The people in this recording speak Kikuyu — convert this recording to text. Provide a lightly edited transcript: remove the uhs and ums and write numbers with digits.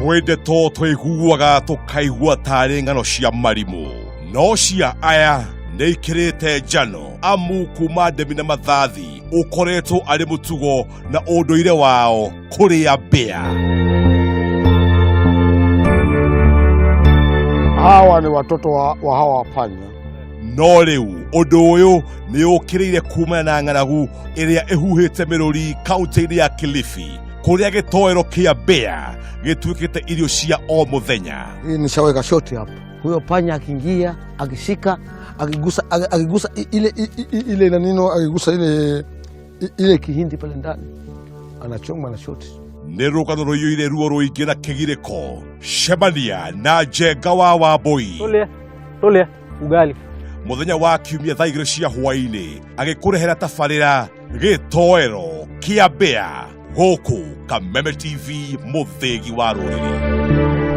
Kwĩ ndeto tũiguaga tũkaigua tarĩ ng'ano cia marimũ, no cia aya nĩ ikĩrĩte njano, amu kuma ndemi na mathathi ũkoretwo arĩ mũtugo na ũndũire wao kũrĩa mbĩa. Hawa ni watoto wa hawa panya. No rĩu ũndũ ũyũ nĩ ũkĩrĩire kumana na ng'aragu ĩrĩa ĩhuhĩte mĩrũri kaunti-inĩ ya Kilifi, kũrĩa gĩtoero kĩa mbĩa gĩtuĩkĩte irio cia o mũthenya. Hii nishaweka shoti hapa. Huyo panya akiingia, akishika, akigusa ile nanino, akigusa ile kihindi pale ndani, anachoma na shoti. Nĩ rũgano rũiyũire ruo rũingĩ na kĩgirĩko. Cemania na Njenga wa Wambũi. Tulia, tulia, ugali. Mũthenya wa Kiumia thaa 2 cia hwaĩ-inĩ agĩkũrehera tabarĩra Gĩtoero kĩa Mbĩa gũkũ Kameme TV, mũthĩgi wa rũrĩrĩ.